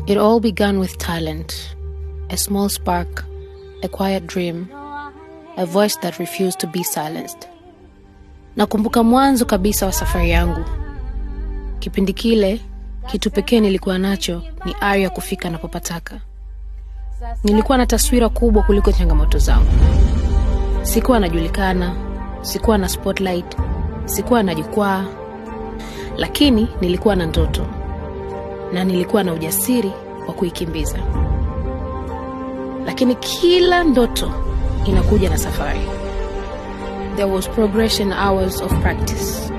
It all began with talent, a small spark, a quiet dream, a voice that refused to be silenced. Nakumbuka mwanzo kabisa wa safari yangu. Kipindi kile, kitu pekee nilikuwa nacho ni ari ya kufika napopataka. Nilikuwa na taswira kubwa kuliko changamoto zangu. Sikuwa najulikana, sikuwa na spotlight, sikuwa na jukwaa, lakini nilikuwa na ndoto na nilikuwa na ujasiri wa kuikimbiza. Lakini kila ndoto inakuja na safari. There was progression, hours of practice.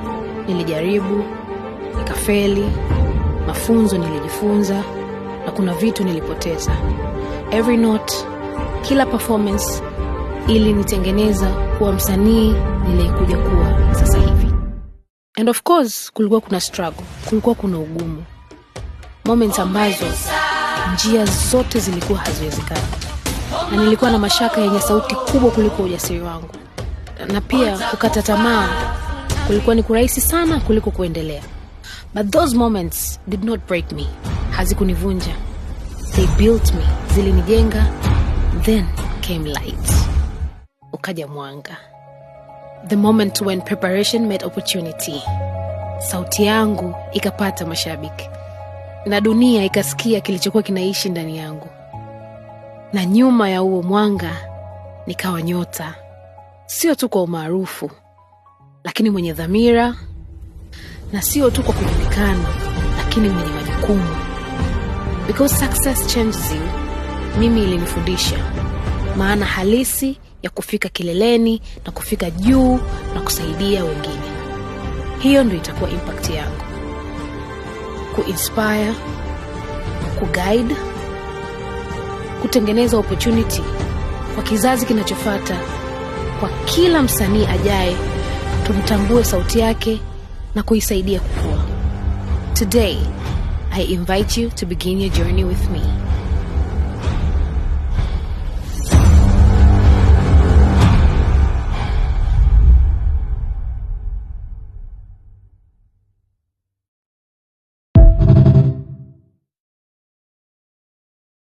Nilijaribu, nikafeli, mafunzo nilijifunza na kuna vitu nilipoteza. Every note, kila performance ilinitengeneza kuwa msanii niliyekuja kuwa sasa hivi. And of course, kulikuwa kuna struggle, kulikuwa kuna ugumu, moments ambazo njia zote zilikuwa haziwezekani, na nilikuwa na mashaka yenye sauti kubwa kuliko ujasiri wangu, na pia kukata tamaa kulikuwa ni kurahisi sana kuliko kuendelea. But those moments did not break me, hazikunivunja, they built me, zilinijenga. Then came light, ukaja mwanga, the moment when preparation met opportunity. Sauti yangu ikapata mashabiki na dunia ikasikia kilichokuwa kinaishi ndani yangu, na nyuma ya huo mwanga nikawa nyota, sio tu kwa umaarufu, lakini mwenye dhamira, na sio tu kwa kujulikana, lakini mwenye majukumu. Because success changes you, mimi ilinifundisha maana halisi ya kufika kileleni na kufika juu na kusaidia wengine. Hiyo ndio itakuwa impact yangu, kuinspire, kuguide, kutengeneza opportunity kwa kizazi kinachofuata, kwa kila msanii ajaye, tumtambue sauti yake na kuisaidia kukua. Today, I invite you to begin your journey with me.